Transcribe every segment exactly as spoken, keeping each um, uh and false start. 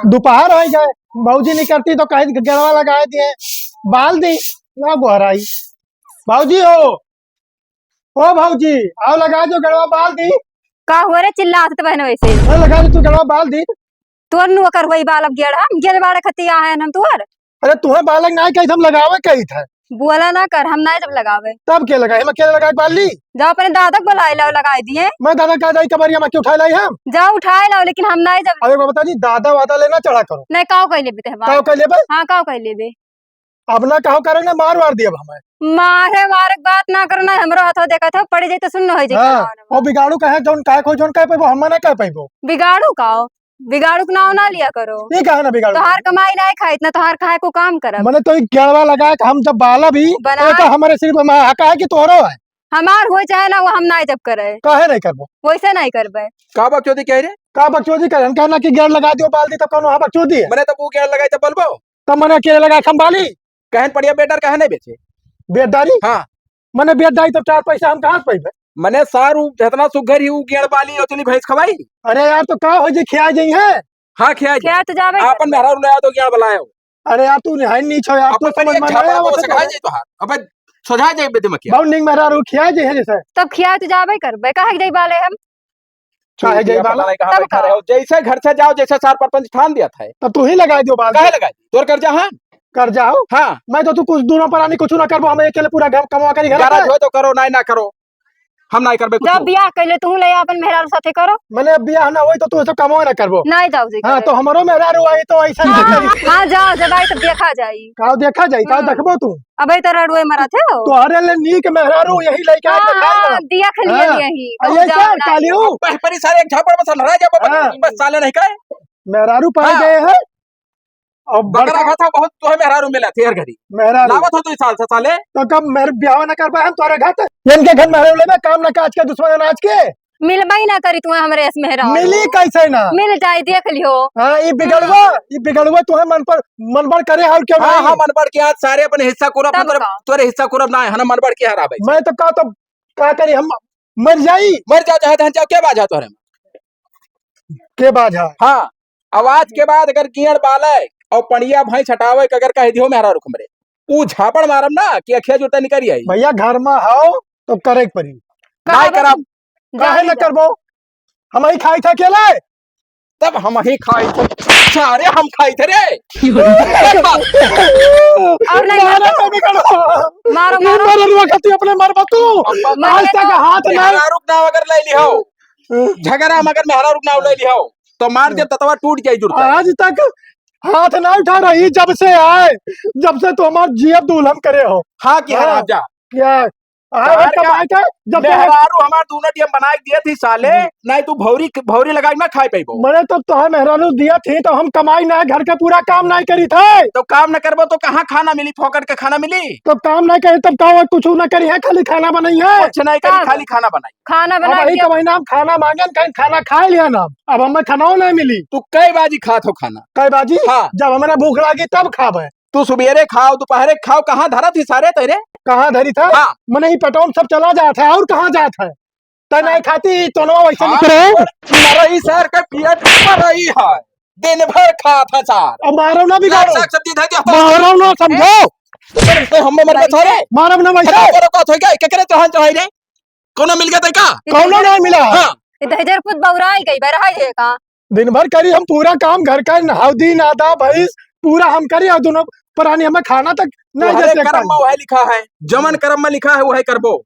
दोपहर होइ गए, भौजी निकरती तो कहीं गेड़वा लगाए दिए, बाल दी, ना गोहराई। भौजी हो, ओ भौजी, आओ लगा दो गेड़वा बाल दी। का हुआ रे, चिल्लात तो बहन वैसे? अरे लगा दो तू गेड़वा बाल दी। तोर नु ओकर होई बाल, अब गेड़ हम गेड़ बाड़े खतिया है हम तोर। अरे तुहे बालक नाय कही हम लगावे कही था। बोला ना कर, हम नाय जब लगावे। तब के लगाए? हम अकेले लगाए बाल ली? जाओ अपने दादा को बुलाए लाओ, लगाए दिए। मैं दादा का जाई कबरिया में क्यों उठाए लाई हम? जाओ उठाए लाओ, लेकिन हम नाय जब। अरे बाबा जी, दादा वादा लेना चढ़ा करो। नहीं, काव कह लेबे ते हमार? काव कह लेबे? हाँ, काव कह लेबे? अब ना कहो करे ना, मार वार दिया हमें। मारे मारे बात ना करना, हमरो हाथवा देखत हो, पड़ी जाई तो सुन न होइ जाई हाँ, खाना वाना। वो बिगाड़ू कहे, जौन कहे कोई जौन कह पाइबो, हम ना कह पाइबो। बिगाड़ू का हो? बिगाड़ू के नाव ना लिया करो। ये कहे ना बिगाड़ू? तोहार कमाई ना खाई, इतना तोहार खाए को काम करब। मने तो ई गेड़वा लगा के हम जब बाला भी, बना- वो तो हमारे सिर्फ हम हका है कि तोहरो है। हमार हो चाहे ना, वो हम ना जब करे। काहे नहीं करबो? वैसे नहीं करबे। का बकचोदी कह रे? का बकचोदी करे? हम कहना कि गेड़ लगा दियो, बाल दी, तो कौन वहाँ बकचोदी है? मने तो वो गेड़ लगाई तो बलबो। तब मने अकेले लगा के हम बाली। कहन पड़िया बेटर काहे नहीं बेचे? बेटदारी? हाँ। मने बेटदारी तब चार पैसा हम कहाँ से पइबे? मने सार उ जितना सुघर ही उ गेड़ बाली उतनी भैंस खवाई। अरे यार, तो का हो जे खिया जाई है? हाँ, खिया जाई। खिया तो जावे आपन करबे। मेहरारू ले आओ तो गेड़ बलायो। अरे यार, तू निहाई नीच हो यार, तू अपन समझ एक में झापड़ नहीं आवत बोल से है। कहा जाई तोहार। अबे सोझा जाई बेदे मकिया। बहुत निक मेहरारू खिया जाई है जैसे। तब खिया तो जावे करबे, काहे के जाई बाले हम? काहे चूतिया जाई बाला? पता नहीं कहाँ तब बैठा का? रहे हो। जैसे घर से जाओ, जैसे सार परपंच ठान दिया था। तब तू ही लगाई दियो बाल। काहे लगाई? तोर कर्जा है? कर्जा हो? हाँ। मैं तो तू कुछ दूनो परानी कुछ ना करबो, हम अकेले पूरा घर कमवा करी घर गरज पे। हो तो करो, नहीं ना करो। हम नहीं करबे कुछ। जब बियाह कैले तू ले अपन मेहरारू साथे करो। मने अब बियाह ना होई तो तू ऐसे कमवा ना करबो। नहीं जाओ जी हाँ, करे। तो हमरो मेहरारू आई तो ऐसा ही हाँ, करी। हाँ, जाओ, जब आई तब देखा जाई। का देखा जाई? का हम्म। देखबो तू? अबे तो रड़ुए मरत है हो। तोहरे ले नीक मेहरारू यही लइका के हाँ, खाई ना। हाँ, दिया खलिया हाँ। यही। आ, कहूँ ये जाओ का ना। कालियो? बह परी सारे एक झापड़ में सनरा जा बबन, हाँ। बस साले नहीं कहे। मेहरारू पाए हाँ। गए हैं। अब बकरा बड़का खाता बहुत तोहे मेहरारू मिला थे हर घड़ी। मेहरारू। लावत हो तू इस साल से साले। तो कब मेहर ब्याह ना कर पाए हम तोरे घर से? इनके घर मेहरारू लेबे, काम ना काज के, दुश्मन अनाज के। मिलबई ना करी तुम्हें हमरे अस मेहरारू। मिली कैसे ना? मिल जाई, देख लियो। हाँ, ई बिगड़ुआ, हम्म। ई बिगड़ुआ तोहे मन पर, मनबड़ करे हाउ क्यों हाँ, नहीं? हाँ, मनबड़ के आज सारे अपने हिस्सा कुरब तब तोरे, का? तोरे हिस्सा कुरब ना है, है ना, मनबड़ के हराबे। मैं तो का, तो का करी हम, मर जाई? मर जाओ, चाहे तहन जाओ, के बाझा तोरे में? के बाझा? हाँ, अब आज के बाद अगर गियड़ बाले और पड़िया भैंस हटावे के अगर कह दियो मेहरारू हमरे, ऊ झापड़ मारब ना कि अखिया जुटा निकल आई। भैया, घर में हाउ तो करे के पड़ी। नहीं करब। काहे न करबो? हम ही खाई था अकेले। तब हम ही खाई थे। सारे हम खाई थे रे। और नहीं मारो, मारो। मारो, मारो। मारो, रुआ खाती अपने मार बतू। अब आज तक हाथ नहीं। मेहरारू के नाव अगर ले ली हो, झगड़ा में अगर मेहरारू के नाव ले ली हो, तो मार दे, ततवा टूट जाई जुड़ता। आज तक हाथ ना उठा रही जब से आए, जब से तो हमार जियब दुल्हन करे हो। हाँ, कि हाँ। राजा। क्या? हाँ, तार का कमाए के, जब से मेहरारू हमार दूनो टीम बनाए के दिए थी साले, हम्म। नहीं तू भौरी, भौरी लगाई ना खाए पैबो। मने तो तोहार मेहरारू दिया थी, तो हम कमाई ना, घर के पूरा काम नहीं करी थे। तो काम न करबो तो कहाँ खाना मिली? फोकट के खाना मिली? तो काम नहीं करी, तब का कुछ ना करी है, खाली खाना बनाई है? कुछ नहीं करी, तब खाली खाना बनाई। खाना अब बना वही के कमाई ना, हम खाना मांगे न, कहीं खाना खाए लिया ना, अब हमें खाना नहीं मिली। तू कई बाजी खात हो खाना? कई बाजी? हाँ। जब हमारा भूख लागी तब खाबे। तू सुबेरे खाओ, दोपहरे खाओ, कहाँ धरा थी सारे तेरे? कहाँ धरी था? हाँ। मने ही पेटवा में सब चला जात है, और कहाँ जात है? तै नहीं हाँ। खाती, तोनवा वैसे हाँ, निकले। मरई सर के पेट में मरई है, दिन भर खात है सार। अब मारो ना बिगाड़ो। लाल साग सब्जी धर दिया। मारो ना समझो। अरे, हम मर गए सारे। मारब ना वैसे। अरे, करो का थोई गए, केकरे चढ़ान चढ़ाई रे? कौनो मिल गया तै का? कौनो नहीं मिला। हाँ। ये दहेजर पुत बौराई गई, बरहाई है का? दिन भर करी हम पूरा काम घर का, नहावदी, नादा, भैंस, पूरा हम करी और दोनों परानी हमें खाना तक नहीं तुम्हारे देते कर्म काम। में वह लिखा है, जमन कर्म में लिखा है वह करबो।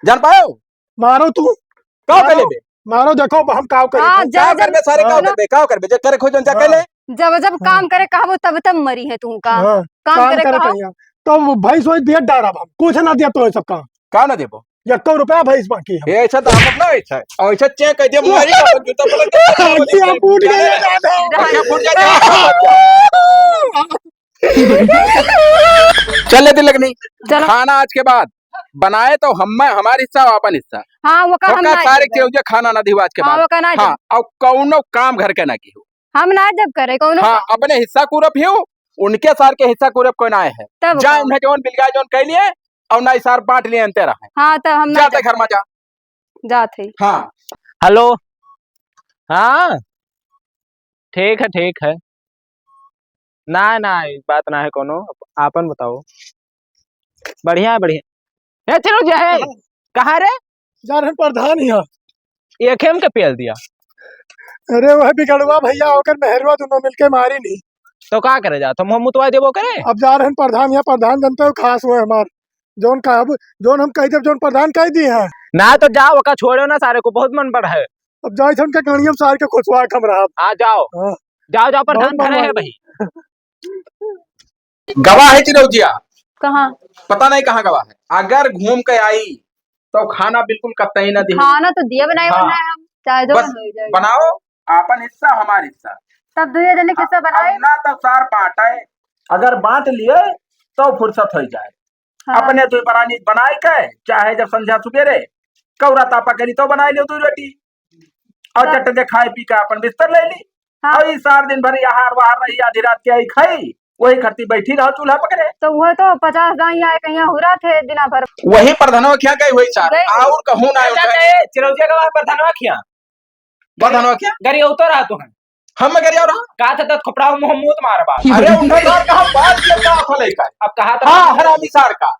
जान पाओ? मारो तू। का मारो, कर लेबे? मारो, देखो हम काव करी हाँ, थे। जा, का जा, करबे सारे, का सुनो। करबे, का करबे? जे करे खोजन जा हाँ। कर ले। जब, जब हाँ। काम करे कहबो तब, तब मरी है तू का। हाँ, काम काम करे करे कहा। कहिया। तो वो भैंस वही दिया डारब हम, कुछ ना दिया तो सब काम। का ना देबो? एको रुपया भैंस बाकी है। ए, ऐसा तो हम ना ऐसा। और ऐसा चेक कर दिया, मारी का जूता पलट के। जी, हम फूट गए, याद है। अच्छा, फूट गया। चल ले तिलकनी। चलो। खाना आज के बाद बनाए तो हम, हमार हिस्सा, अपन हिस्सा। हाँ, वो का हम ओका ना सारे देबे। केहू जे खाना ना दिहो आज के हाँ, बाद। वो का ना हाँ, देबे। और कौनो काम घर के ना किहो। हम ना जब करे कौनो हाँ, काम। अपने हिस्सा कूरब हियो, उनके सार के हिस्सा कूरब कोई ना है। तब जा का? उन्हें जौन बिलगाए जौन कह लिए, और ना सार बांट लिए अंते रहे। हाँ, तब हम ना जाते जब घर में जा। जात है। हाँ। हेलो। हाँ। ठीक है, ठीक है। ना, ना, ई बात ना है कोनो। आपन बताओ। बढ़िया है, बढ़िया। ए, चलो जे है। कहाँ? कहाँ रे? जा रहन प्रधान हियाँ। एके में के पेल दिया। अरे वह बिगड़ुआ भइया, ओकर मेहरुआ दुनो मिलके मारिन ही। तो का करे जात हो? मुँह मुतवा देबो करे? अब जा रहन प्रधान हियाँ, प्रधान जनते हो खास हुए हमार। जौन कहब, जौन हम कहि देब, जौन प्रधान कहि दिहे हैं। ना तो जाओ, ओका छोड़ो ना सारे को, बहुत मन बढ़ है। अब जाइत हम के गड़िया में सार के खोसवा के हम रहब। हाँ, जाओ। हाँ। जाओ, जाओ, प्रधान बहुत मन खड़ा है बढ़ भाई। गवा है चिरौजिया। कहाँ? पता नहीं कहाँ गवा है। अगर घूम के आई तो खाना बिल्कुल कतई ना दी। खाना तो दिया बनाए हाँ। बनाए हम, चाहे जो बस हो जाए। बनाओ, आपन हिस्सा, हमार हिस्सा। तब दुए जने के हिस्सा अब बनाए। ना तो सार बांटे, अगर बांट लिए तो फुर्सत हो जाए। हाँ। अपने दुई परानी बनाए के, चाहे जब संझा सुबेरे कौरा तापा करी तो बनाए लियो दुई रोटी, और हाँ। चट दे खाए पी के अपन बिस्तर ले ली। हाँ। और ई सार दिन भर यहाँ बाहर रही, आधी रात के आई खाई, वही खरती बैठी रहो चूल्हा पकड़े। तो वह तो पचास दाई आए कहीं हुरा थे दिना भर। वही प्रधानवा क्या गई हुई सार, गई। और कहूँ ना अच्छा, होता है। अच्छा, ए, चिरौजिया गवा प्रधानवा खिया। प्रधानवा क्या? गरिया उतर रहा तू है। हम गरिया रहा? का था तत खोपड़ा मुँह मुँह मार बा। अरे उन्हें बात कहा, बात ये का था लेकर? अब कहा था हाँ, हरामी सार का।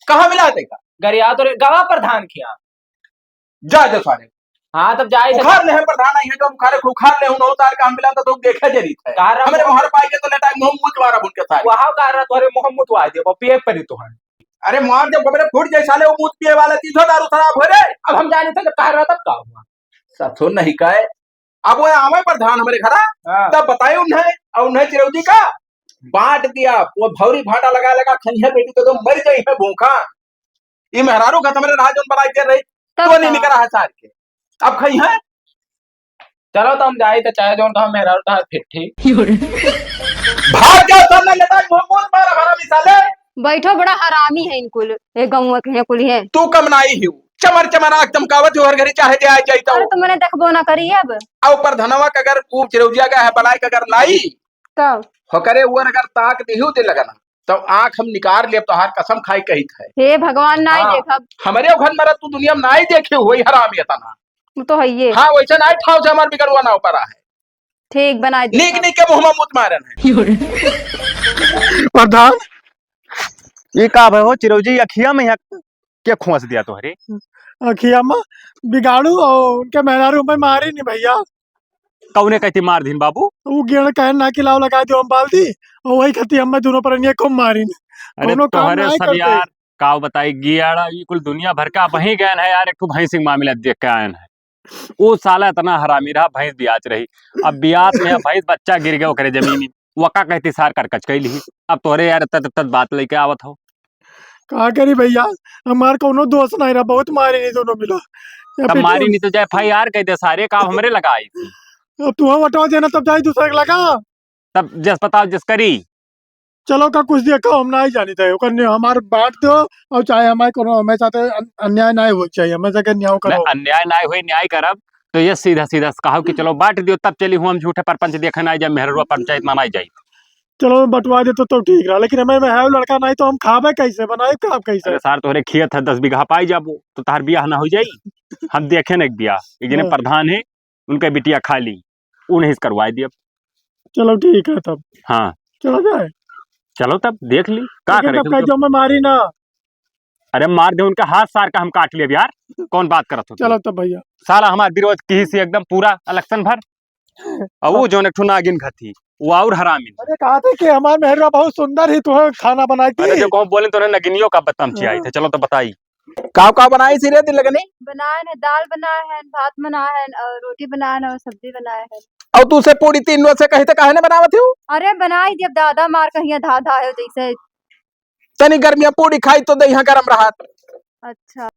कहाँ मिला देगा? गरिया तो रे, गवा प्रधान खिया। जा दे सारे। हाँ, तब जाए तो उखाड़ ले हैं प्रधान, आई है तो उखाड़े को उखाड़ ले, उन्हों तार काम मिला तो तुम देखे जे रीत है। कहा रहा हमरे मोहम्मद मोहर पाई के तो लेटा है, मुँह मुँह मारा बुन के सारे। वहाँ कहा रहा तोहरे मुँह मुँह आए दे, वो पिए परी तो है। अरे मार जब गबरे फूट जाए साले, वो मुँह पिए वाला चीज हो, दारू शराब हो रे। अब हम जाने थे जब कहा रहा तब का हुआ? सथो नहीं कहे। अब वो आवे प्रधान हमरे घरा, हाँ। तब बताए उन्हें, और उन्हें चिरौजी का बांट दिया। वो भौरी भाटा लगा लगा खइहे बेटी, तो, तो मर जाई है भूखा। ई मेहरारू का हमरे रहा जौन बनाई के रही, तब तो नहीं का? निकला है सार के। अब खइहे। चलो तो हम जाई, तो चाहे जौन कहो मेहरारू तो फिर ठीक। भाग जाओ, सब ना लेता, मुंह बोल मारा हरामी साले। बैठो, बड़ा हरामी है इनकुल, ये गौवा के हैं कुल हैं। तू कम नाई हिउ, चमर चमर आँख चमकावत हो हर घड़ी, चाहे जे आ जाई तो। अरे तो मैंने देखबो ना करी अब। और प्रधानवा का अगर ऊ चिरौजिया का है, बलाई का अगर लाई, तब? होकरे ऊपर अगर ताक दिहु दे लगना, तो आँख हम निकाल लेब, तोहार कसम खाई कहित है। हे भगवान, नाई हाँ, देखब। हमरे घर मरत तू दुनिया में नाई देखे हुई हरामी इतना। वो तो है ये। हाँ, वैसे नाई ठाव से हमार बिगड़ुआ नाव पर है। ठीक, बनाए दे नीक साहब। नीक के मुँह में मुत मारन है। प्रधान, ये का भय हो चिरौजी, अखिया में यहाँ के खोंस दिया तोहरे? अखिया में बिगाड़ू और उनके मेहरारू में मारी नहीं भैया। कौने कहती मार दीन बाबू? वो गेड़ कहन ना कि लाओ लगा दियो हम बाल्टी, और वही खाती हमें दोनों पर खूब मारिन। अरे कौनो काम तोहरे ना सब करते। यार, का बताई गियाड़ा, ये कुल दुनिया भर का वहीं गए हैं यार, एक ठो भैंसी के मामला देख के आए हैं। वो साला इतना हरामी रहा, भैंस बियाच रही। अब बियाच में भैंस बच्चा गिर गया ओकरे जमीन में, वका कहती सार करकच कैली। अब तोहरे यार इतना इतना बात लेके आवत हो। का करी भैया, हमार कौनो दोष नहीं रहा, बहुत मारी नहीं दोनों मिला। या तब पिटी मारी हम। नहीं तो जाए एफ आई आर कह दे सारे, काम हमरे लगा आई थी। अब तू हम हटवा देना, तब जाए दूसरे के लगा। तब जस बताओ जस करी। चलो का कुछ देखो, हम नहीं जानी थे, ओकर ने हमार बांट दो, और चाहे हमारे कोनो हमें साथ अन-, अन्याय नहीं हो चाहिए, हमें साथ न्याय करो। नहीं, अन्याय नहीं हुई, न्याय करब, तो ये सीधा सीधा कहो कि चलो बांट दियो, तब चली हूँ हम झूठे परपंच देखे नहीं जाए, मेहरुआ पंचायत में नहीं जाए। चलो बंटवा दे तो, तो ठीक रहा, लेकिन हमें, हमें है लड़का नहीं तो हम खाबे कैसे, बनाए खाब कैसे? अरे सार तोहरे खेत है दस बीघा पाई जाबो, तो तार बियाह ना हो जाई। हम देखे ना एक बियाह, एक जने हाँ। प्रधान है, उनके बिटिया खा ली, उ नहीं से करवाए दियब। चलो ठीक है तब। हाँ। चलो जाए। चलो तब देख ली, का लेकिन करे तब तुम कह तो। दो मैं मारी ना। अरे मार दे उनका हाथ सार का हम काट लेब यार, कौन बात करत हो तुम? चलो तब भैया। साला हमार विरोध की से एकदम पूरा इलेक्शन भर। और वो जौन एक ठो नागिन घथी, वो और हरामी। अरे कहा थे कि हमार मेहरा बहुत सुंदर ही तुम्हें खाना बना के। अरे जो कहूँ बोले तो उन्हें नगिनियों का बतम चियाई हाँ। थे। चलो तो बताई। काव काव बनाई सी रे दिल लगनी? बनाए हैं, दाल बनाए हैं, भात बनाए हैं और रोटी बनाए हैं और सब्जी बनाए हैं। और तू से पूरी तीन रोज से कही तो काहे न बनावत हूँ? अरे बनाई दियब दादा, मार कहिया धा धा है जैसे। तनी गर्मिया पूरी खाई तो दे यहाँ गरम रहा। अच्छा।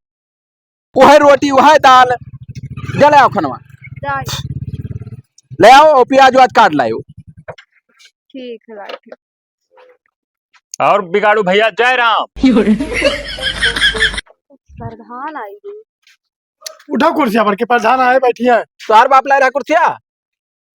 वह रोटी, वह दाल, जा ले आओ खनवा। जाए। ले आओ और प्याज व्याज काट लाओ। ठीक है, लाइट। और बिगाड़ू भैया, जय राम। प्रधान आई गई। उठा कुर्सिया पर के प्रधान आए बैठी है। तोहार बाप लाए रहा कुर्सिया?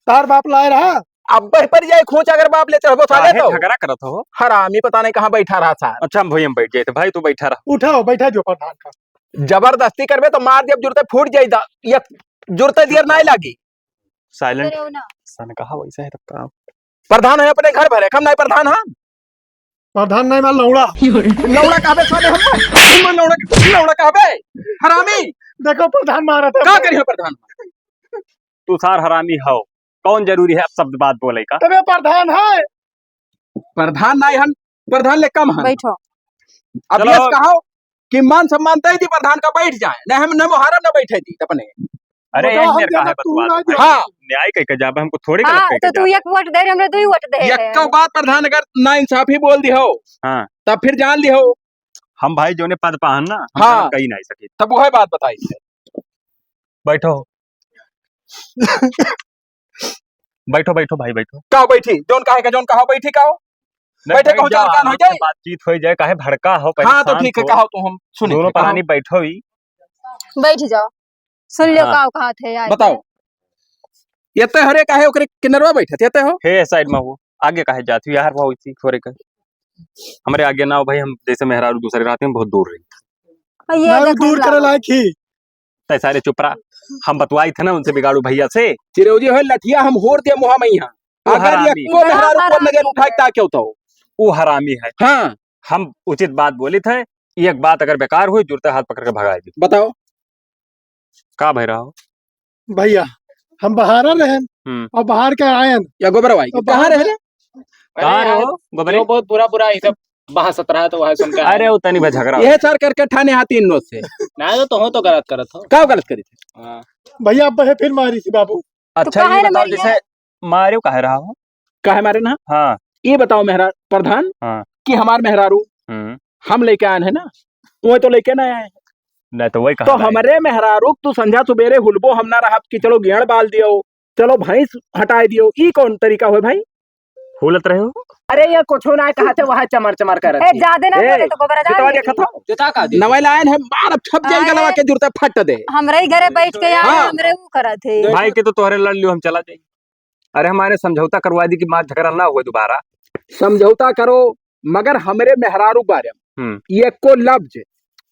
तोहार बाप लाए रहा? अब बह पर जाए खोंच अगर बाप ले चढ़बो साले काहे तो। झगड़ा करत हो? हरामी पता नहीं कहाँ बैठा रहा था। अच्छा, हम भैया बैठ जाए तो भाई तू बैठा रहा। उठाओ, बैठा जो प्रधान का। जबरदस्ती करबे तो मार दियब, जुरते फूट जाई दा-, ये जुरते दियर नहीं लागी। Silent। करे हो ना। सन कहा वैसा है तब का। प्रधान है अपने घर भरे, हम नाहीं प्रधान, हाँ? प्रधान नाहीं, मैं लौड़ा। लौड़ा कहबे साले हम? हम लौड़ा, लौड़ा कहबे? हरामी। देखो प्रधान मारा था। का करिया प्रधान? तू सार हरामी हो। कौन जरूरी है अब शब्द बात बोले का? तबे प्रधान है। प्रधान नाहीं हन, प्रधान ले कम हन। बैठो। अब चलो। ये कहो कि मान सम्मान दे दी प्रधान का, बैठ जाए। नहीं हम न मुहारम न बैठे दी अपने। अरे, बताओ, हम engineer का है बतवा दो। हाँ। न्याय कह के जाबे, हमको थोड़ी गलत हाँ, कह के तो तू जाबे। एक वोट दे रहे, हमरे दुई वोट दे रहे। यक्को बात प्रधान अगर नाइंसाफी बोल दी हो, हाँ। तब फिर जान ली हो। हम भाई जोने पद पा हन ना, हम हाँ। गलत कही नाहीं सकी। तब वह बात बताई। बैठो। बैठो, बैठो भाई, बैठो। का बैठी? जौन कहे का, जौन कहा बैठी का हो? नहीं, बैठे बैठ कहो, जाओ, चाल कान हो आराम से जाए। बातचीत हो जाए, काहे भड़का हो, पहले हाँ, तो शांत ठीक है, हो। कहो तो हम सुनी दोनों थे, कहो। प्राणी बैठो ही। बैठ जाओ, सुन लियो हाँ। का कहा थे यार। बताओ, ये ते हरे काहे ओकरे किनरवा बैठे थे, ये ते हो? हे side में हो, आगे काहे जाती हो यार, वो इसी खोरे का। हमरे आगे ना हो भाई, हम जैसे मेहरारू दूसरे रहते हैं, बहुत दूर रही। ये ना, देख दूर लो। करे लायक ही। तै सारे चुप रहा, हम बतवाई थे ना उनसे बिगाड़ू भैया से। चिरौरी हो लठिया, हम होर दे मुहा में यहाँ। वो अगर हरामी। एको मेहरारू को नजर उठाए ता क्यों तो? वो हरामी है। हाँ। हम उचित बात बोली थे, एक बात अगर बेकार हुई, जुरते हाथ पकड़ के भगाई दी। बताओ। का भय रहा हो? भैया, हम बाहर रहन हम्म। और बाहर के आयन। या गोबरवाई, तो कहाँ बाहर रहे रे? कहाँ अरे रहो, यार, गोबरे? जो बहुत बुरा बुरा ये सब बहस रहा तो वह सुन के आए। अरे, वो तनी भा झगड़ा हो अरे, गया। सार करके ठाने हाथी इन लोग से। ना, तो, तो हो तो गलत करत हो। का गलत करी थे? हाँ। भैया, अब बहे फिर मारी थी बाबू। अच्छा, तो काहे ये ना बताओ, मारिया? जैसे मारे काहे रहा हो? काहे मारे ना? हाँ। ये बताओ मेहरा-, प्रधान, हाँ। कि हमार मेहरारू हम्म। हम लेके आए हैं ना, वो तो लेके ना आए। नहीं तो वही कहा तो भाई। हमरे मेहरारू तू संझा सुबेरे हुलबो हम ना रहब कि चलो गेड़ बाल दियो, चलो भैंस हटाए दियो, ई कौन तरीका होय भाई? हुलत रहे हो? अरे ये कुछ ना कहा थे, वहाँ चमर चमर कर ए, रही। ज्यादा ना ए, बोले तो गोबरा जितवा जाने देखा दे। था? जिता का दे? नवे लायन है, मार अब छप जाए अरे। गलवा के जुरते फट दे। हमरे ही घरे बैठ के यार, हाँ। हमरे ऊ करत है। भाई के तो तोहरे लड़ लियो, हम चला जाई। अरे हमारे समझौता करवा दी कि मार झगड़ा ना हुए दोबारा। समझौता करो, मगर हमरे मेहरारू बारे में हम्म। एको लफ्ज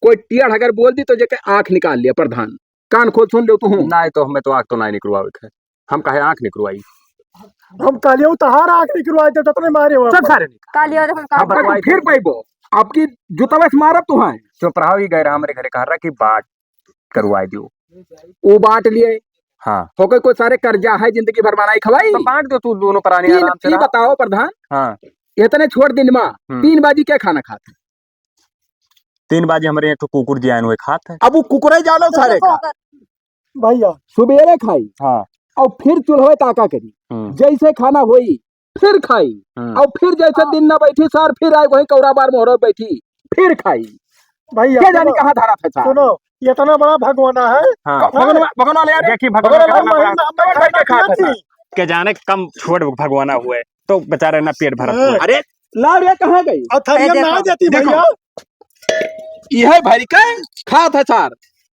कोई टेढ़ अगर बोल दी तो जेके आँख निकाल लिया प्रधान। कान खोल सुन लो तू हूँ। ना तो हमें तो आँख तो ना निकलवावे के है। हम काहे आँख निकलवाई? हम कालियो तहार आँख निकलवाई दे, ततने मारे हो। चल सारे निकल। कालियो तो हम हाँ, कालियो। बतवाई फिर दे। पाइबो। आपकी जुतवा से मारब तू है। चुप रहो, ये गैर हमरे घरे कह रहा कि बात करवाई दियो। वो बांट लिए। हाँ। हो गए कोई सारे कर्जा है, जिंदगी भर बनाई खवाई। तो बांट दो तू दोनों प्राणी तीन, आराम से ये रहो। बताओ प्रधान, हाँ। इतने छोट दिन में हम्म। तीन बाजी क्या खाना खात है? तीन बाजी हमरे एक ठो कुकुर जियान हुए खात है। अब वो कुकुरे जानो सारे का। भैया। सुबेरे खाई। हाँ। और फिर चूल्हे ताका करी। हम्म। जैसे खाना होई, फिर खाई। हम्म। और फिर जैसे हाँ। दिन ना बैठी सार, फिर आए वही कौरा बार मोहरे बैठी, फिर खाई। भैया, क्या जानी सुनो। कहाँ धरा था सार? सुनो, इतना बड़ा भगवाना है। हाँ। हाँ। भगवान, भगवान वाले यार, देखी भगवान भगवान का वाले नाम महीना में तब खाना बैठे खात है दिया सार। थी। के जाने कम छोड़ भगवाना हुए, तो बेचारे ना पेट भरत हाँ। हुए। अरे, लाओ रे, कहाँ गई? और थरिया ए, ना देखो। देती देखो। भैया। यह भरी का खात है सार।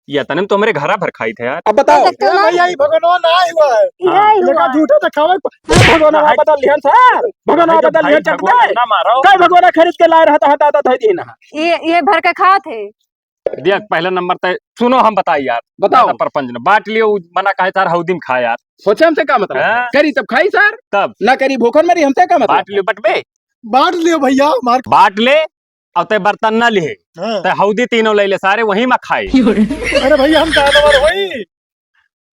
ये तने तो हमरे घरा भर खाई थे यार। अब बताओ। तो ए भैया, ये भगवान ना हुआ है। हाँ। ये का झूठा दिखावे, भगवान ना बदल लिहन सार। भगवान भाई, बदल भाई, लिहन चकते। भगवान ना मारो। कई भगवान खरीद के लाए रहता है, दादा धई दी ना। ये, ये भर के खात है। देख, पहला नंबर तय सुनो, हम बताई यार। बताओ। दादा परपंच ने बांट लियो, उ मना कहे सार, हौदी में खा यार। सोचे हमसे का मतलब? हाँ। करी तब खाई सार। तब। ना करी भूखन मरी, हमसे का मतलब? बांट लियो, बटबे। बांट लियो भैया, मार। बांट ले, और तय बर्तन ना लिहे। हाँ। तय हौदी तीनों ले ले सारे, वहीं में खाई। अरे भैया, हम जानवर होई,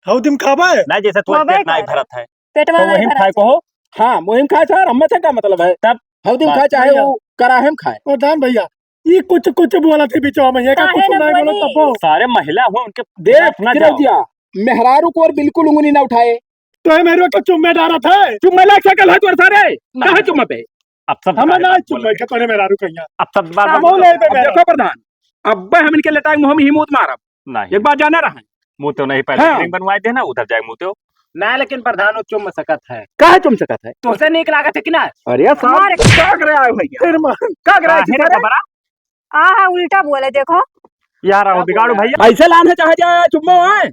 हौदी में खाबे? ना, जैसे तू खाबे पेट नहीं कर। भरत है, पेट तो वाला वहीं नहीं खाए भरत। कहो। हाँ, वहीं खाए सार, हमसे का मतलब है? तब हौदी में बात खाए, चाहे भैया। वो कराहे में खाए। प्रधान भैया, ये कुछ, कुछ बोला थे बिचवा में, ये का काहे कुछ ना नहीं बोले बोली? तब वो। सारे महिला हो, उनके देख, बात ना जाओ। चिरौजिया, मेहरारू को और बिल्कुल उंगली ना उठाए। तो ये मेरे को चुम्मे डारा था। चुम्मे लाग सकल है तोर सारे। ना। कहाँ चुम्मे पे? अब सब हमें ना बोल चुम्मे रहे। के तोरे मेहरारू कहिया। अब सब बार हम बार बोले बोल पे रहे। मेरा। देखो प्रधान, अब हम इनके लेटाएंगे, हम ही मूत मारब। नहीं। एक बार जाना रहा। मुँह तो नहीं, पहले हाँ। Hearing बनवाए थे ना, उधर जाए मुँह तो। ना, लेकिन प्रधान, वो चुम सकत है। काहे चुम सकत है? तोसे नीक लागत है कि ना? अरे साहब, मार। का करे आए भैया? फिर मार। का करे आए काहे रे सारे? घबरा? आ, हाँ, उल्टा बोले, देखो। यार, आओ, का बिगाड़ू बोला? भैया। ऐसे लान है, चाहे जाए, चुम्मा है।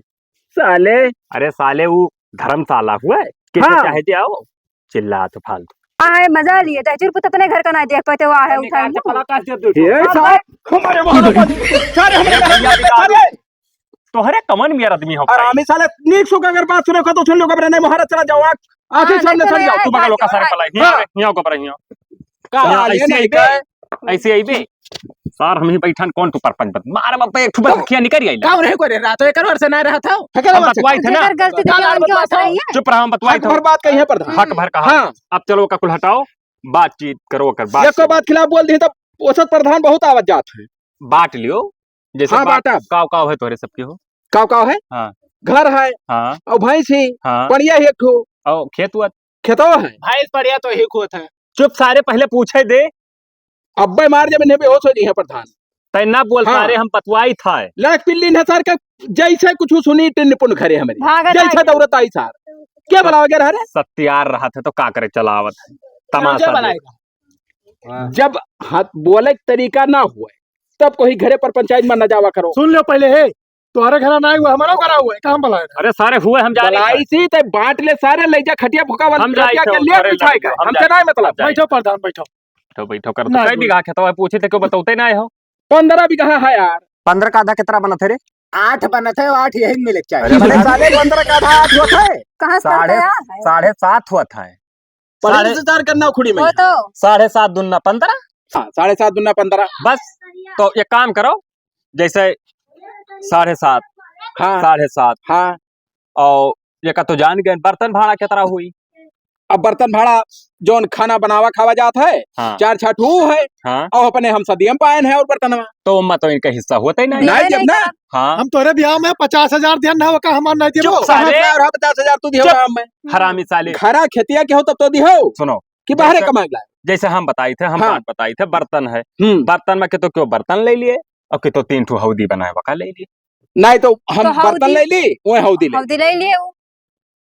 साले। अरे साले, वो धर्मशाला हुआ है, किसे हाँ। चाहे जाओ, चिल्ला तो फालतू। हाँ, है, मजा लिए, चाहे चुरपुत अपने घर का ना देख पाते, वो आहे, उठाए। चपला काट दे, दे, ये दे। साहब, हमारे वहाँ पर, सारे हमारे घर में सारे। तोहरे कमन मियर आदमी हो भाई। हरामी साले, नीक सुख अगर बात सुने को तो सुन लो, घबरा नहीं, मोहरा चला जाओ, आँख, आँख ही हाँ, सामने चल जाओ। तू बगल ओका सारे पलाई, हियाँ हाँ। हियाँ ओका पर हियाँ। का हियाँ साले ऐसे नहीं ही बे? का? ऐसे ही बे? सार हम ही बैठन, कौन तू परपंच बन? मार बाप एक ठुपा खिया निकल आई। गाँव नहीं करे रहा तो एक वर्ष ना रहा था। हम बतवाई थे ना। जेकर गलती तो गाँव जान के बतवाई होता ही है। चुप रहा, हम बतवाई हक थे। भर बात कही है प्रधान। हक भर कहा। हाँ। अब चलो ओका कुल हटाओ, बातचीत करो, ओकर बात एको सुनो। बात खिलाफ बोल दी तो औसत प्रधान बहुत आवत जात है। बाँट लियो, जैसे हाँ, बाँट, बाँटा। काव काव है तोहरे सबके हो? काव काव है? हाँ। घर है। हाँ। और भैंस ही। हाँ। पड़िया ही एक ठो। और खेत हुआ? खेतवा है। भैंस पड़िया तो ही खोत है। चुप सारे, पहले पूछे दे। अब्बे मार जब इन्हें बेहोश हो जी है प्रधान। तै ना बोल हाँ। सारे, हम पतवाई था। लड़क पिल्ली ने सर के जैसे कुछ सुनी टिन पुन घरे हमारे। भागत जैसे आगे। दौड़त आई सार। क्या भला वगैरह रे? सत्यार रहा था तो का करे चलावत है। तमाशा क्या दे। बनाएगा? हाँ। जब हाथ बोले के तरीका ना हुए, तब कोई घरे पर पंचायत में न जावा करो। सुन लो पहले, हे, तुम्हारे घर ना हुआ, हमारा घर हुआ है, काम भला है। अरे सारे हुए, हम जा रहे हैं। बलाई सी ते बाँट ले सारे, ले जा खटिया फुका वाला हम जाए खटिया थे, के लिए अरे बिछाए लड़के, गए। हम हम जाए, क्या ना है मतलब? हम जाए। बैठो प्रधान, बैठो। बैठो, बैठो कर ना, कै बीघा खेतवा है, पूछी थे क्यों बतौते ना आए हो? पन्द्रह बीघा है यार। पन्द्रह का आधा कितना बनत है रे? आठ बनत है, आठ यही मिले के चाहिए। अरे मने साले पन्द्रह का आधा आठ होत है। कहाँ से साढ़े, पता है? साढ़े सात होत है। पढ़े साढ़े से चार करना उखड़ी में। वो तो। साढ़े सात दूना पन्द्रह। हाँ, साढ़े सात दूना पन्द्रह। बस, तो एक काम करो, जैसे साढ़े सात, हाँ। साढ़े सात। हाँ। और ये का तो जान गए, बर्तन भाड़ा कितना हुई? अब बर्तन भाड़ा जौन खाना बनावा खावा जात है, हाँ। चार छह ठू है, हाँ। और अपने हम सदियम पायन है और बर्तनवा। तो ओमा तो इनका हिस्सा होता ही नहीं। नहीं देबे जब नहीं ना। करब। हाँ। हम तोरे बियाह में पचास हजार दिहन ना, ओका हमार नहीं देबो। चुप सारे। पचास हजार, हाँ, पचास हजार तू दिहो चुप। काम में। हरामी साले। घरा खेतिया के हो तब तो दिहो। सुनो। कि बाहरे जैसे, कमाए ला। जैसे हम बताई थे, हम हाँ। बात बताई थे, बर्तन है। हम्म। बर्तन में के तो क्यों बर्तन ले लिए, और के तो तीन ठो हौदी बनाए बका ले लिए। नहीं तो हम तो बर्तन हौदी, ले ली, वो हौदी ले हौदी ले लिए वो।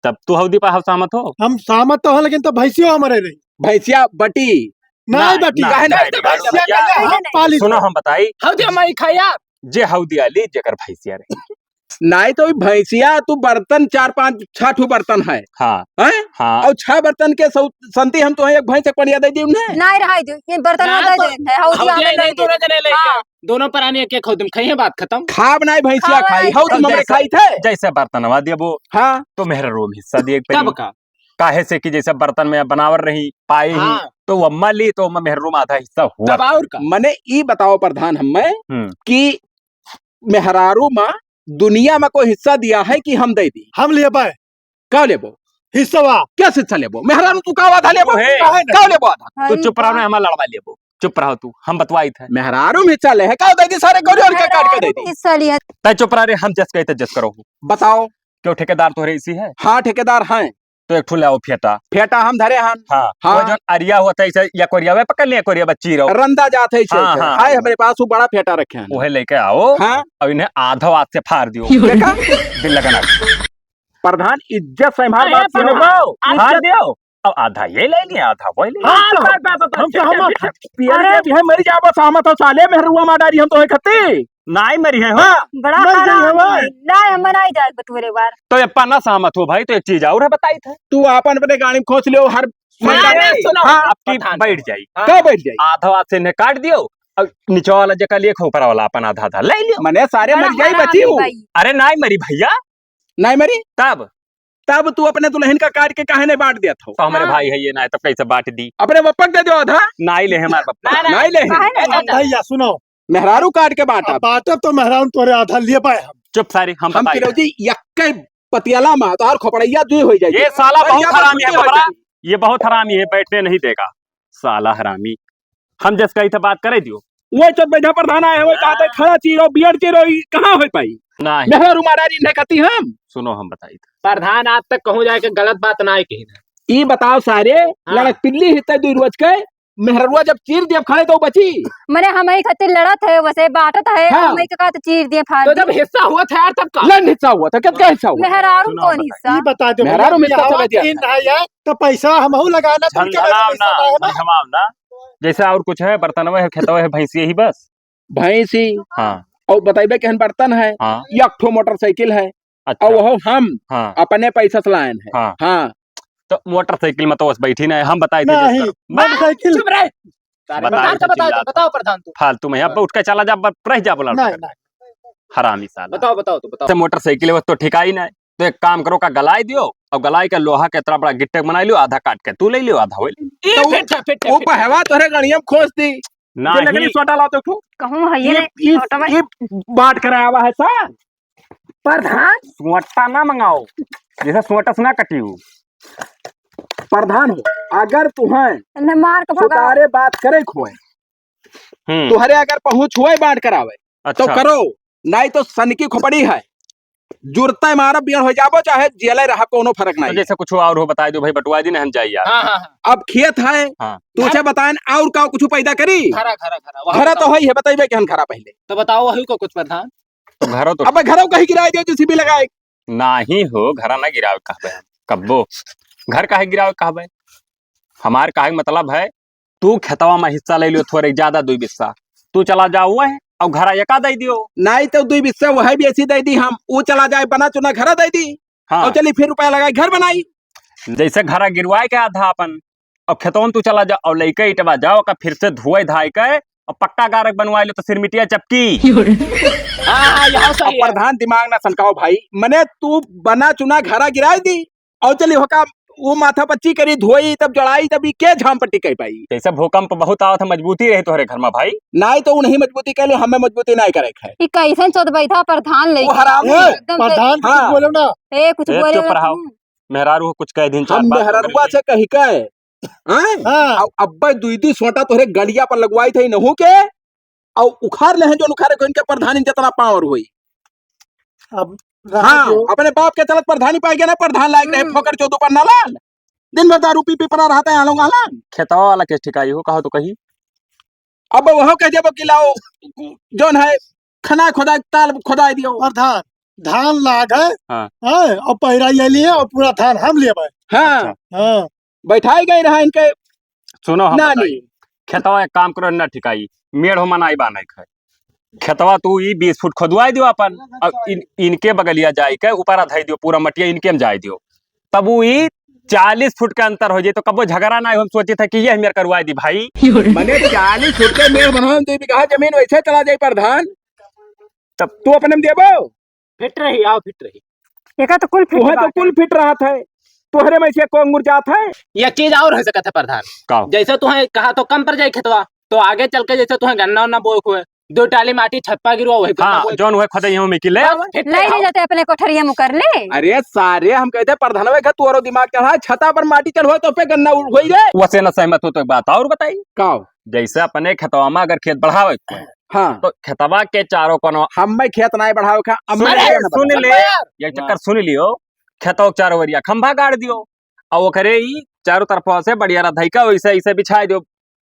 तब तू हौदी पर हम सहमत हो? हम सहमत तो हो, लेकिन तो भैंसियो हमारे रही। भैंसिया बटी। नहीं नहीं, बटी। नहीं, काहे नहीं, नहीं, भैंसिया नहीं, का नहीं, हम नहीं। पाली सुनो, हम बताई। हौदी हमारी खाया। जे हौदी आली, जेकर भैंसिया रही। नाई तो ई भैंसिया तू बर्तन चार पाँच छह ठो बर्तन है। हाँ। हैं? हाँ। और छह बर्तन के सौ-, संती हम तोहे एक भैंस एक पनिया दे दी उन्हें। नाई रहाई दे, ये बर्तन ना, हम दे तो दे, है, हौदी हौदी हमें नहीं, दे दे। दोनों जने ले हाँ। लिया। दोनों प्राणी एक एक हौदी में खाइए, बात खतम। खाब नाई भैंसिया खाब खाई, नहीं, हौदी तो में जैसे, खाई थे। जैसे बर्तनवा देबो, हाँ। तो मेहरारू में हिस्सा दिए के पड़ी। तब का? काहे से कि जैसे बर्तन में बनावर रही, पाई ही, हाँ। तो वो अम्मा ली, तो ओमा मेहरारू में आधा हिस्सा हुआ। तब और का? मने ई बताओ प्रधान हमें हम्म। कि मेहरारू मा दुनिया मा कोई हिस्सा दिया है कि हम दे दी? हम लेबे। का लेबो? हिस्सवा। क्या हिस्सा लेबो? मेहरारू तू का आधा लेबो? ओहे। काहे ना? का लेबो आधा? तू हाँ, चुप रहो ना, हाँ। हमार लड़वा लेबो। चुप रहो तू, हम बतवाई थे। मेहरारू में हिस्सा ले है, का दे दी? सारे गोलियों के काट के दे दी। हिस्सा लिया। तै चुप रह रे, हम जस कही थे जस करो। बताओ। क्यों ठेकेदार तोहरे इसी है? हाँ, ठेकेदार हैं। तो एक ठो लाओ फेटा। फेटा हम धरे हन। हाँ, हाँ। वो जौन अरिया होत है, ऐसे या कोरिया, वे पकड़ लिया, कोरिया बच्ची रहो। रंदा जात है, ऐसे, हाँ, ऐसे। हाँ। हाय, हमरे पास वो बड़ा फेटा रखे हैं। वही लेके आओ हाँ। और इन्हें आधो हाथ से फाड़ दियो। देखा? दिल लगना। प्रधान, इज्जत से हमार अरे, बात सुनो। सुनो, आप फाड़ जब दियो। अब आधा ये ले लिए, आधा वो ले लिए। हाँ, तो बस, बस, बस, हम बस, तो हम बस, बस। पियर अरे। के भी है, मरी जाबो, सहमत हो साले, मेहरुआ मार डारी हम तो है खत्ती। नाई मरी है, हो? हाँ। बड़ा मर गई हरामी, हमार। नाई, हम नाई जाए बटोरे बार। तो ये पन्ना सहमत हो भाई, तो एक चीज और है बताई थे। तू आपन अपने गाड़ी में खोस लियो, हर हाँ, महीना नहीं, में। सुनो, हाँ। आपकी प्रधान बैठ जाई। हाँ। क्या बैठ जाई? आधा हाथ से इन्हें काट दियो, और नीचे वाला जका लिए ऊपर वाला अपन आधा आधा ले लियो। मने सारे बड़ा मर जाई, हरामी बची हूँ। भाई। अरे नाई मरी भैया। नाई मरी? तब? तब तू अपने दुल्हन का काट के काहे नहीं बांट देत हो? तो हमारे हाँ। भाई है ये, ना तब कैसे बांट दी? अपने बप्पा के दे दो आधा। नाई ले हमार बप्पा। ना, ना। नाई ले। काहे नहीं अब बांटा? भैया सुनो, मेहरारू काट के बांटा। अब बांटब तो मेहरारू तोरे आधा लिए पाए हम। चुप सारी, हम हम बताई। किलो जी यक्के पतियाला मा तो और खोपड़ैया दुई हो जाए। ये साला अरे बहुत यार, हरामी है, ये बड़ा, ये बहुत हरामी है, बैठने नहीं देगा साला हरामी। हम जस कही थे बात करे दियो। वो चुप बैठा प्रधान आए, वो हाँ। कहते खड़ा चीरो, बियर चीरो, ई कहाँ हो पाई? नहीं। मेहरारू मारारी नहीं कहती हम। सुनो, हम बताई थे। प्रधान आज तक कहूँ जाके गलत बात ना कही ना। ई बताओ सारे, हाँ। लड़क पिल्ली हिते दुई रोज के, मेहररुआ जब चीर दिया खड़े तो बची। मने हम ही खातिर लड़त है, वैसे बांटत है, हाँ। हम ही के कहत चीर दिए फाड़ तो दी। जब हिस्सा हुआ था यार तब का? लन हिस्सा हुआ था, कितना हिस्सा हुआ? मेहरारू सुनो, कौन बताई। हिस्सा? ई बता दो मेहरारू भैया, में हिस्सा बिहावा चला गया। तीन रहा यार, तो पैसा हमहू लगाना, झंझनाव ना, झंझनाव ना। जैसे और कुछ है, बर्तनवा है, खेतवा है, भैंसिया ही बस। भैंसी। हाँ। और बताइबे केहन बर्तन है? हाँ। एक ठो मोटरसाइकिल है। अच्छा। और वो हम हाँ। अपने पैसा से लायन है। हाँ। हाँ। तो मोटरसाइकिल में तो बस बैठी ना है, हम बताई थे नहीं, जस करो। मोटरसाइकिल। चुप रहे। सारे बता प्रधान दे का बता दो, चिल्लात। बताओ प्रधान तू। फालतू में यहाँ उठ के चला जा, ब-, रह जा बोला नहीं, उठ के। नहीं। हरामी साला। बताओ, बताओ, तो बताओ। तो मोटरसाइकिल बस तो ठिकाई ना है। तो एक काम करो, का गलाई दियो और गलाई के लोहा के इतना बड़ा गिट्टे बनाई लियो, आधा काट के तू ले लियो, आधा होई ले। ई तो फिट है, फिट है, वो फिट है। पहवा तोहरे गड़िया में खोस दी। ना जे नकली ही। सोटा लाओ तो तू। कहूँ है ये ये, नहीं, ये, छोटा भाई। ये बांट करावा है सा। प्रधान? सोटा ना मंगाओ, जैसे सोटा से ना कटियो। प्रधान हो, अगर तुहें इन्हें मार के भगाओ। सुतारे बात करे खोए, हम्म। तुहरे अगर पहुँच हुए बांट करावे, तो अच्छा। करो, नहीं तो सन की खोपड़ी है, जुरते मारब बियर हो जाबो, चाहे जेले रहब, कोनो फर्क तो नहीं। जैसे कुछ और हो बताई दो भाई, बंटवाई दी, नहीं हम जाई यार। हाँ, हाँ, हाँ। अब खेत है, हाँ। तुझे बताएं और का कुछ पैदा करी? घरा, घरा, घरा, वहाँ घरा तो बताओ। है ही है, बताइबे केहन घरा पहले। तो बताओ वही को कुछ प्रधान। तो घरो तो अब घरो कहीं गिराए दे, जेसीबी लगाए। नाही हो, घरा ना गिरावे कहबे हम, कब्बो। घर काहे गिरावे कहबे? हमार काहे के मतलब है, तू खेतवा में हिस्सा ले लियो थोड़े ज्यादा, दुई बिस्सा। तू चला जाओ वह, और घरा एका दे दियो। नाई तो दुई बिस्सा वह भी ऐसी दे दी हम, वो चला जाए, बना चुना घरा दे दी। हाँ। और चली फिर रुपया लगाई, घर बनाई। जैसे घरा गिरवाए के आधा अपन, और खेतवन तू चला जा, और लइके इटवा जाओ, का फिर से धोए धाए के, और पक्का गारक बनवाए लो तो सिरमिटिया चपकी। हाँ, हाँ, यहाँ सही और है। प्रधान दिमाग ना सनकाओ भाई, मने तू बना चुना घरा गिराए दी, और चली होका वो माथा पच्ची करी, धोई, तब जड़ाई, तब ई के झाम पट्टी कह पाई? जैसे भूकंप बहुत आवत है, मजबूती रही तोहरे घर में भाई। नाई तो उन्हीं मजबूती कह ले, हमें मजबूती नाई करे के है। ई कैसन चोद बैठा प्रधान लइके? वो हरामी। ए, एकदम से प्रधान कुछ हाँ। बोलो ना। ए, कुछ ए, बोले चुप ना रहो। तू। मेहरारू हो, कुछ कह दिन, चार हम बात मेहरारुआ बोले। से कही के, हैं? हाँ। अब अब्बे दुई दुई सोटा तोहरे गलिया पर लगवाई थे नहू के, और उखाड़ ले हैं जो उखाड़े को, इनके प्रधानी जितना पावर होई। अब रहा हाँ, जो अपने बाप के चलत प्रधानी पाए गया ना, प्रधान लायक रहे, हम्म। फोकट चौदू पर नालाल, दिन भर दारू पी पी पड़ा रहता है आलोंग आलांग। खेतवा वाला के ठिकाई हो, कहो तो कही। अब वह कह देबो कि लाओ, जौन है, खना खोदाई, ताल खोदाई दियो। और धान, धान लाग है, हाँ। हैं, और पहिरा ये लिए और पूरा धान हम लेबे। हाँ। अच्छा। हाँ। बैठाई गई रहा इनके सुनो, हम नानी। बताई। खेतवा एक काम करो, ना ठिकाई, मेड़ हो मनाई बान्हे के है। खेतवा तू ई बीस फुट खोदवाई दियो अपन, अब इन, इनके बगलिया जाई के ऊपर धई दियो, पूरा मटिया इनके में जाई दियो। तब उ ई चालीस फुट के अंतर हो जाई, तो कबो झगड़ा ना हो। हम सोचित है कि ये मेर करवाई दी भाई। मने चालीस फुट के मेड़ बनवा, दो बीघा जमीन वैसे चला जाई प्रधान। तब तू अपने में देबो? फिट रही, आओ फिट रही। एका तो कुल फिट तुहे तो बात कुल है। फिट रहत है, तोहरे में से को अंगूर जात है। एक चीज और हो सकत है प्रधान। का? जैसे तुहे कहा तो कम पर जाए खेतवा, तो आगे चल के जैसे तुहे गन्ना उन्ना बोए हुए, दो टाली माटी छप्पा गिरवा, वही गन्ना हाँ, बोए। जौन हुए खोदे यूं मिकिले। बस, फिट नहीं रहो। ले जाते अपने कोठरिया में कर ले। अरे सारे, हम कहते प्रधानवे का तोरो दिमाग चढ़ा, छता पर माटी चढ़वा तो पे गन्ना उड़-, होई रे। वसे न सहमत हो तो एक बात और बताई। का? जैसे अपने खेतवा में अगर खेत बढ़ावे के होए, हाँ। तो खेतवा के चारों कोनो हम्मे खेत नाई बढ़ावे का, अब सुन मैं ले, ना सुन बताऊँ। ले, ये चक्कर हाँ। सुन लियो, खेतवा के चारों ओरिया खंभा गाड़ दियो, और ओकरे ही चारों तरफवा से बढ़िया रधई का वैसे, ऐसे बिछाई दियो,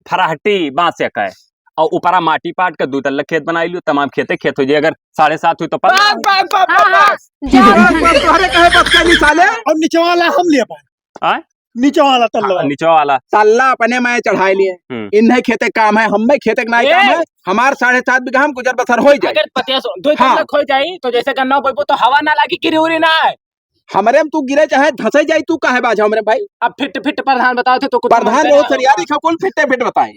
फराहटी बांस या कहे, और ऊपरा माटी पाट के दो तल्ला खेत बनाई लियो, तमाम खेते खेत हो जाए। अगर साढ़े सात हुई तो पन्द्रह बस, बस, बस, हाँ, बस, हाँ, बस। जा। बस, बस, तोहरे कहे बस का नहीं साले। और निचवाला हम ले पाए। आय? नीचे वाला तल्ला। हाँ, नीचे वाला। तल्ला अपने में चढ़ाई लिए। हम्म। इन्हें खेते काम है, हमें खेते के नाई ए! काम है। हमार साढ़े सात बीघा हम गुजर बसर होई जाए। अगर पतिया सो, दो हाँ। तल्ला खोई जाई, तो जैसे गन्ना बोइबो तो हवा ना लागी, गिरी उरी ना आए। हमरे में तू गिरे चाहे धंसे जाई, तू काहे बाझा हमरे भाई? अब फिट फिट प्रधान बताओ थे तो कुछ प्रधान मन बहुत करे सरियारी होगा। खकुल फिटे फिट बताई।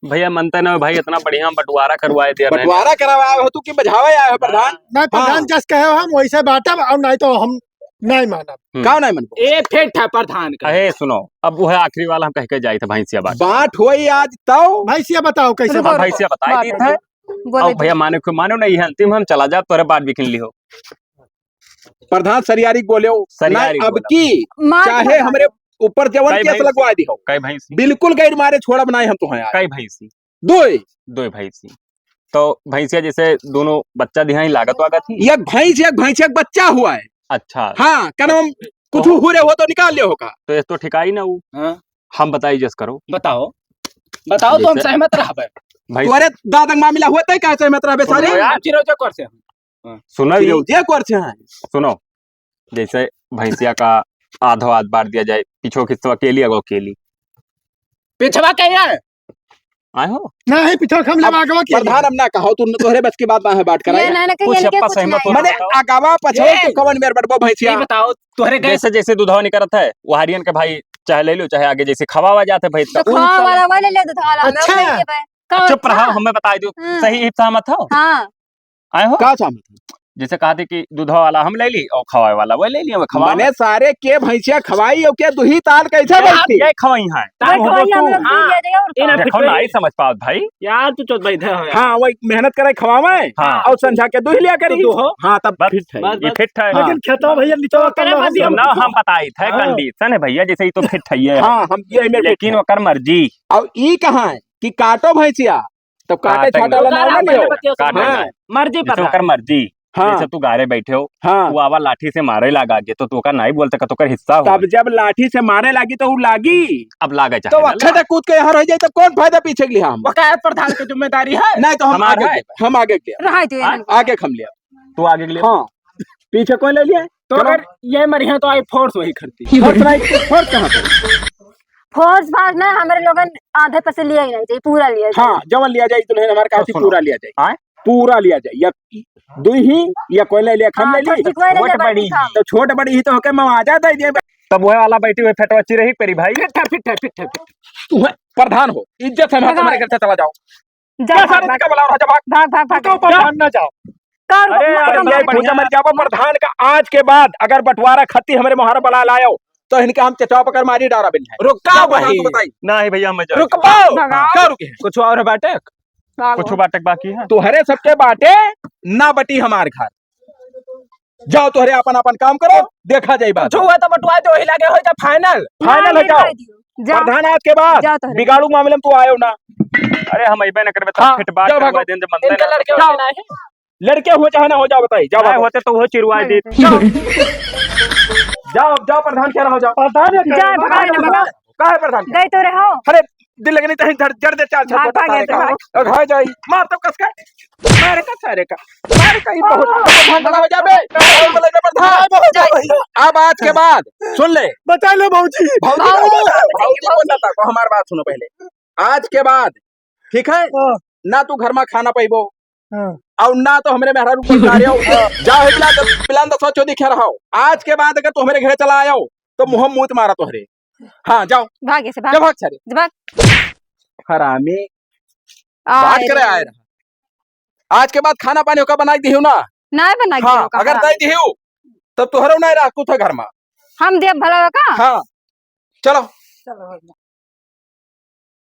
भैया मनते ना हो भाई, इतना बढ़िया बंटवारा करवाए दे रहे हैं। बंटवारा करवाए हो तू कि बझावे आए हो प्रधान? नहीं, प्रधान हाँ। जस कहे हो हम वैसे बांटब और नहीं तो हम नहीं मानब। हम्म। का नहीं मानबो? ए, फिट है प्रधान का। अहे, सुनो, अब वो है आखिरी वाला, हम कह के जाई थे भैंसिया बात। बात होई आज तौ। भैंसिया बताओ कैसे अब बात? भैंसिया बताई बात दी है। थे। बोले अब भैया दे। माने को मानो नहीं, ये अंतिम हम चला जा, तोरे बात बिकिन ली हो। प्रधान सरियारी बोले हो, सरियारी ना अब बोला। की मार चाहे मार। हमरे ऊपर जवन कई केस भैंस? लगवा दी हो। कई भैंस? बिल्कुल गैर मारे छोड़ब नहीं हम तुहें यार। कई भैंसी? दोई। दोई भैंसी। तो भैंसिया जैसे दोनों बच्चा दिहाई लागत वागत ही? एक भैंस, एक भैंस, एक बच्चा हुआ है। अच्छा। हाँ, क्या नाम, कुछ तो हुरे हो तो निकाल लियो होगा। तो ये तो ठिकाई ना हो। हाँ। हम बताई जस करो। बताओ। बताओ तो हम जैसे सहमत रहबे। भैंस तोरे दादक मामला हुआ तय का सहमत रहबे सुनो सारे? यार। हम चिरौजा कर से। सुनो ये। चिरौजा कर से हैं। सुनो, जैसे भैंसिया का आधो आध बांट दिया जाए, पीछो खिस्सवा अकेली, अगो अकेली। पिछवा के है? आए हो? नहीं, पिछवा हम लेबा, अगवा के प्रधान, लिए। हम ना कहो, तू तोहरे बस की बात ना है, बात कराए। ये ना, ना, कहीं कुछ इनके अपा कुछ सहमत नहीं। हो मने बताओ। अगवा पछवा ये, तो कवन मेर बटबो भैंसिया? ये बताओ, तोहरे गए जैसे, जैसे दुधावा निकलत है, वहारियन के भाई चाहे ले लो, चाहे आगे जैसे खवावा जाते भैंस का। तो खवावा वाला वाले ले दुधावा वाला, अच्छा। मैं लेके भाई। का चुप रहो, होता? हमें बताई दो। हाँ। सही इतना मत हो। हाँ। आए हो? का चाहत है? जैसे कहत है कि दूधवा वाला हम ले ली और खवाए वाला वो ले ली, वो खवाए। मने सारे के भैंसिया खवाई और के दुही ताल कैसे यार, बैठती? ये खवाई है। ताल वो खवाई हम लोग हाँ। ले जाएगा और इन्हें का? देखो ना, फिट आई समझ पाओ भाई। यार, तू चोद बैठे हो यार। हाँ, वही मेहनत करे खवावे हाँ। और संझा के दुही लिया करी। तू हो। हाँ, तब बस, फिट है। बस, ये बस। फिट है। हाँ। लेकिन खेतवा भैया नीचे तो करे बस ये ना, हम बताई थे हाँ। कंडीशन है भैया, जैसे ही तो फिट है ये। हाँ, हम ये में फिट लेकिन है। ओकर मर्जी। और ई कहाँ है कि काटो भैंसिया, तब काटे काटे छाटा ना। वाला नाम ना लियो। काटे हाँ। ना। मर्जी पर जैसे है। ओकर मर्जी। हाँ। जैसे तू गारे बैठे हो, हाँ। वो आवा लाठी से मारे लागा के, तो तू ओकर नाई बोलते का, तो ओकर हिस्सा हो। तब जब लाठी से मारे लागी, तो ऊ लागी। अब लागे तो चाहे ना अच्छा लाग। तो कूद के यहाँ रह जाए, तब कौन फायदा पीछे के लिए हम? वो का प्रधान की जिम्मेदारी है? नहीं, तो हम हमार आगे है। के, हम आगे के। रहा दे हाँ? इनको। आगे के हम लिया। तू आगे के लिए। हाँ। पीछे कोई ले लिया? तो चलो। अगर ये मरिया तो आई फोर्स वही करती। फोर्स नहीं, फोर्स कहाँ पर? फोर्स फार्स ना, हमरे लोगन आधे पर से लिया ही नहीं जाई, पूरा लिया जाई। हाँ, जवन लिया जाई, दुल्हन हमारे कहा तो थी सुनो। पूरा लिया जाई। आए? पूरा लिया जाई, या दुई ही, या कोई ले लिया, हम हाँ, ले ली। छोटी कोई ले छोट ले, बड़ी बड़ी ही। तो छोट बड़ी ही तो होके मवाजा दे दिए। तब वह वाला बैठी हुई फेटवच्ची रही पेरी भाई। फिट है, फिट है, फिट है, फिट। तू है प्रधान हो, इज्जत है, मैं भगा। तुम्हारे घर से चला जाओ। जा, क्या भाग, सारे भाग। का बुला रहा, जा भाग। भाग, भाग, भाग। तू तो प्रधान ना जाओ। का रुको, अरे, मत अरे, करो, ये मत करो। भूजा मर जावा प्रधान का। आज के बाद अगर बंटवारा खत्ती हमरे मोहर बला लायो, तो इनके हम चचवा पकड़ मारी डारा बिन है। रुक, का क्या भाई? बताऊं, बताई। नहीं भैया, हम जाए। रुक, बाओ। भगा। का रुके? कुछ और बाटे? भागो। कुछ बाटे बाकी है? तुहरे सबके बाटे ना बटी हमार घर। जाओ, तुहरे अपन, अपन काम करो, देखा जाई बात। कुछ हुआ तो बंटवा दो, वही लगे हो जा फाइनल। फाइनल है, नहीं, जाओ। नहीं दियो। जाओ। प्रधान, आज के बाद जाओ तुहरे। बिगाड़ू मामले में तू आयो ना। अरे, हम अइबे न करबे, तब हाँ, फिट बात जाओ, करवा भागो। देन, जब मनते इनके ना लड़के तो। होते ना है। लड़के हो चाहे ना हो, जाओ बताई, जाओ, नहीं भागो। होते तो वो चिरवाई नहीं देत। होते। जाओ। जाओ, जाओ, प्रधान कह रहा हो, जाओ। प्रधान है, जाओ, प्रधान भगाओ, है, भगाओ। का है प्रधान? गए तो रहो। अरे, दिल लगनी तहीं धड़, जड़ दे चाल छाप भाग, भाग, सारे ये तो का। भाग। और भाग जाई, मार तो कस के। मारे का सारे का। मारे का ही बहुत। प्रधान बना हो जाबे। बहुत बना प्रधान। बहुत बना। अब आज के बाद, सुन ले। बचा लो भौजी। भौजी, भौजी, भौजी, भौजी, भौजी। बोलना था, हमार बात सुनो पहले। आज के बाद, ठीक है? हाँ। ना तू घर में खाना पाइबो, हाँ। और ना तो हमरे मेहरारू को उतारे हो। हाँ। जाओ, हे पिलान दस, पिलान दस, चोदी खा रहा हो। आज के बाद अगर तू हमरे घर चला आयो, तो मुँह मूत मारा तोहरे। हाँ, जाओ। भाग ऐसे, भाग। जा भाग सारे। जा भाग। हरामी। आए बात करे रे। आए रहा। आज के बाद खाना पानी ओका बना के दिहियो ना। नहीं बना के हाँ, दियो का अगर हरामी। नहीं दिहियो, तब तोहरो नहीं रहा कुछ घर में। हम देब भला का? हाँ, चलो। चलो।